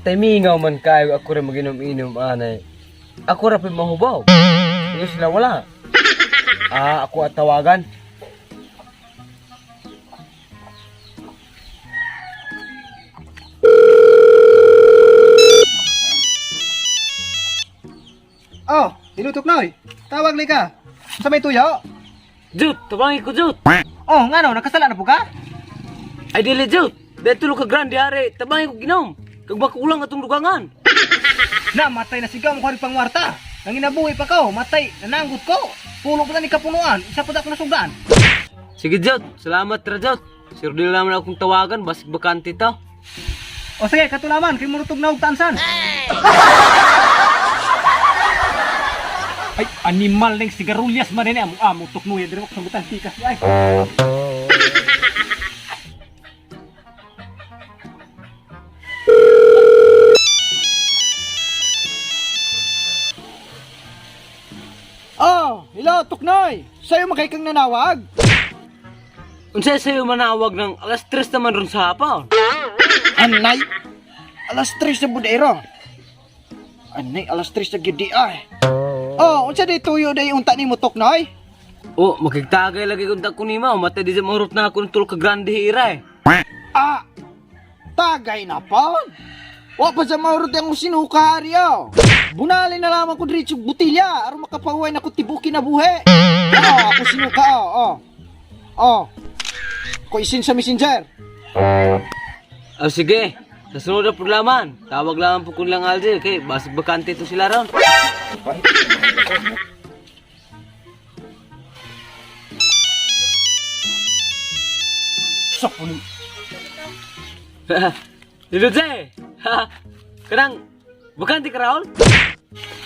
Matay mingaw man kayo ako rin maginom-inom anay. Ako ra pa'y mahubaw. Hindi sila wala. Ah, ako at tawagan. Oh, hilutok noy. Tawag ni ka. Sa may tuyo. Jut, tabangin ko Jut. Oh, ngano nakasala na po ka? Ay dili Jut. Dahil tulo ka grande are, tabangin ko ginom. Kag makulang atong dugangan. Na matay na sigaw mo kari pangwarta. Nang inabuhi pa ko, matay, nananggot ko. Pulo pa ni kapunuan, isa pa ako nasugan. Sige Jut, salamat ra Jut. Sir dili naman akong tawagan, basig bakante ta. O sige, katulaman, kay murutog na og tansan. Ay, animal ning sigarulyas man ini amo amo tuknuya diri ko sambutan tikas ay. Oh, hello, Tuknoy. Sa'yo makay kang nanawag. Unsa sayo manawag ng alas 3 naman ron sa hapon? Anay, alas 3 sa budero. Anay, alas 3 sa gidi ay. Oh, unsa day tuyo day unta nimo Tuknoy? Oh, makigtagay lagi kung ko nima, matay di sa mahurot na ako ng tulo ka grande hira eh. Ah, tagay na pa. Wa pa sa maurot ang sinuka ariyo. Bunali na lamang ko diretso butilya aron makapahuway na ko tibuki na buhi. Oh, ako sinuka oh, oh. Oh. Ko isin sa messenger. Oh, sige. Sa sunod na programan, tawag lamang po kun lang Aldi, kay basig bakante to sila ron. Sok ni. Dito Jay! Kanang, bakante ka raon?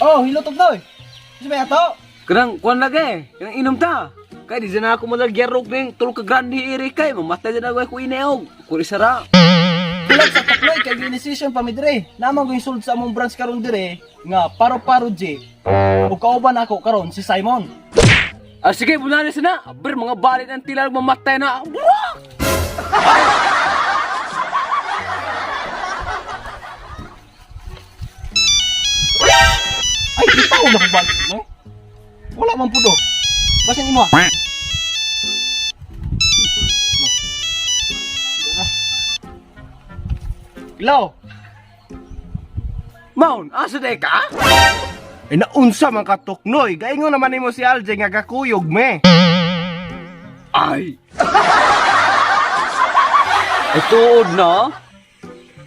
Oh, hello Tuknoy. Sa may ato? Kanang, kuwan lagi eh. Kanang inom ta. Kay di na ako malagyarok ning tulo ka grande iri kay mamatay dyan ako ineog. Kuri sara. Bulag sa Tuknoy kay ginisisyon pa mi dire. Namang ko sulod sa among branch karon dire nga paro-paro J. Ug kauban ako karon si Simon. Ah, sige, bunali na. Aber, mga balit ng tila mamatay na. Burak! Ay, kita na ko ba? No? Wala man pudo. Basin imo. ah. Hello. Maun, asa day ka? Ay naunsa man ka Tuknoy, gaingon naman nimo si Alj nga gakuyog me. Ay! Ay, tuod na?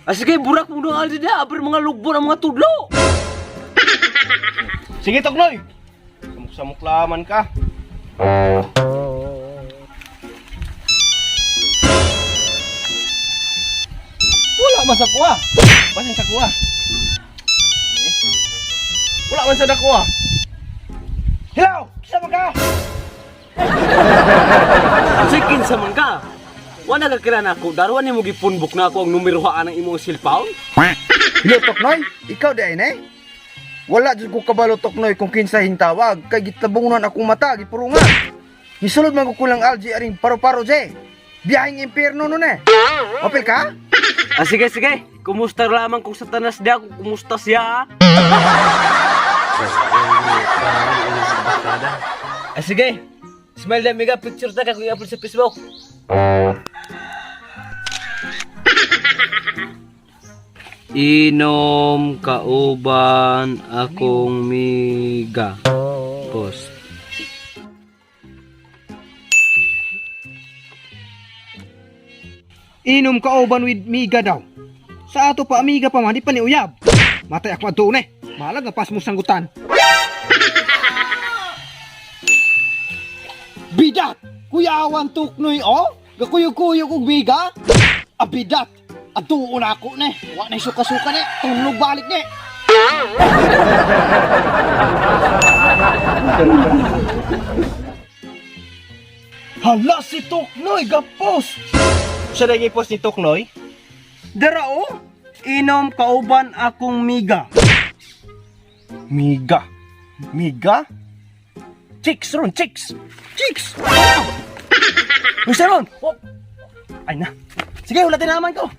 Ah, sige, burak mo nung aldi na. Aber, mga lugbo ng mga tudlo. Sige Tuknoy. Samok-samok laman ka. Wala man sa kuha. Basin sa kuha. Wala man sa dako ah. Hello, kisa man ka? Sige, kinsa man ka. Wala ka kira na ako. Darwan ni mo gipunbok na ako ang numero haan ng imong cellphone. Hello, Toknoy. Ikaw di ay ne? Wala jud ko kabalo Toknoy kung kinsa hintawag kay gitabungan akong mata gipurungan. Misulod man ko kulang algae aring paro-paro je. Biyaheng impyerno nun eh. Opel ka? Ah, sige, sige. Kumusta lamang kung satanas diya kung kumusta siya. Ah, sige. Smile na mega picture ta kung i-upload sa Facebook. Inom kauban akong miga. Post. Inom ka uban with miga daw. Sa ato pa amiga pa man di pa ni uyab. Matay ako adto ne. Malag nga pas mo sanggutan. Bidat! Kuyawan tuknoy oh! Gakuyog-kuyog og biga? Abidat! Adtuon ako ne. Wa na suka-suka ne. Tunlog balik ne. Hala si Tuknoy gapos. Sa dagay post ni Tuknoy? Dara oh. Inom kauban akong miga. Miga. Miga? Chicks ron, chicks. Chicks! Unsa ron? Oh. Ay na. Sige, ulatin naman ko.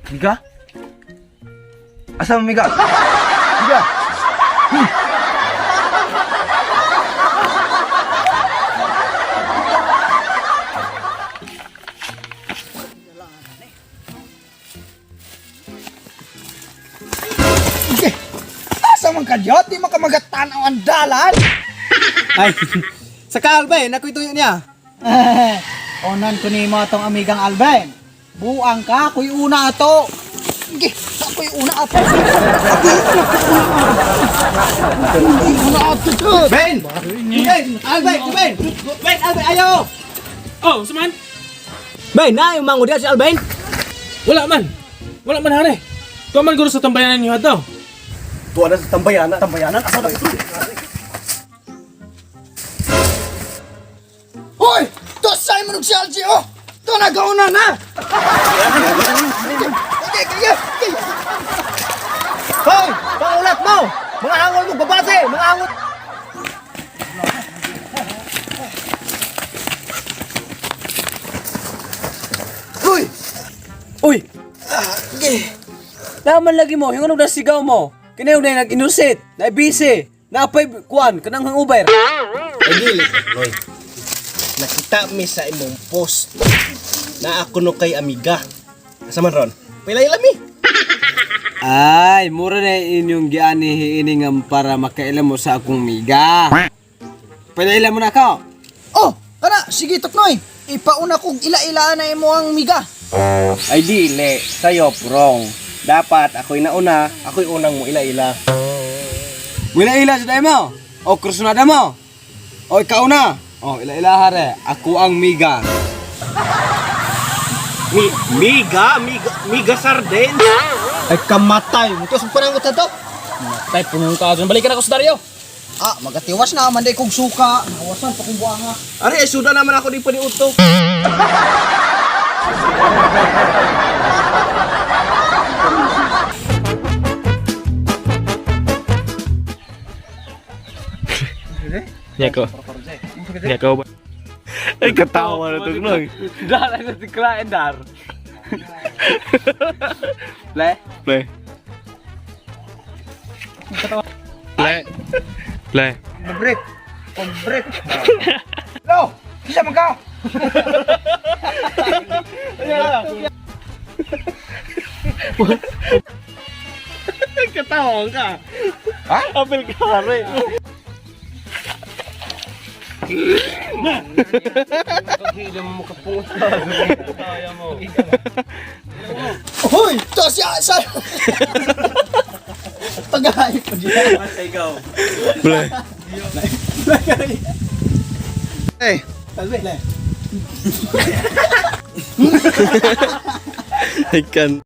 Miga? Asa mo miga? Miga. Okay. Asa man ka diyo? Di man ka magatanaw ang dalan. Ay, sa ka Alvin, ako'y tuyo niya. Onan ko ni mo atong amigang Alvin. Buang ka, ako'y una ato. Sige, ako'y una ato. Ako'y una ato. Una ato. Ben! Ben! Alvin! Ben! Ben! Alvin! Ayaw! Oh, suman. Ben! Na yung mango diya si Alvin! Wala man. Wala man hare. Tuwa man guro sa tambayanan niyo daw. Tuwa na sa tambayanan. Tambayanan? Asa na ito? Hoy! To Simon ug si Algie oh! To nagauna na! Okay, okay, okay. Hoy! Pangulat mo! Mga angol mo, babase! Mga angol! Uy! Uy! Naman lagi mo, yung ano na sigaw mo. Kinayo na nag-inusit, na-busy, naapay kuan, kanang hangover. Ay dili Tuknoy. Nakita mi sa imong post na ako no kay amiga. Asa man ron? Pilay mi. Ay, mura na inyong giani hiiningam para makaila mo sa akong miga. Pwede mo na ako. Oh, kana sige Toknoy. Ipauna kog ila-ilaan na imo ang miga. Ay dili, sayo wrong. Dapat ako'y nauna, ako'y unang mo ila-ila. Wila-ila sa mo. O kursunada mo. O ikaw na. O ila-ila hare, ako ang miga. Mi miga, miga, miga sardines. Ay kamatay! Muto sa panangot na to! Tay punong ka dun. Balikan ako sa Dario. Ah, magatiwas na man day kog suka. Nawasan pa kong buanga. Ari, ay suda naman ako di pa ni Uto. Nyako. Nyako ba? Ay katawa na Tuknoy. Dar sa tikla dar. Le, Play. Play. Play. Pag-break. Pag-break. Lo, kisa man ka. Katawa ka. Ha? Apel ka, are. Hoy, to si sa. Tagay pa diyan. Play. Eh, Alvin. I can.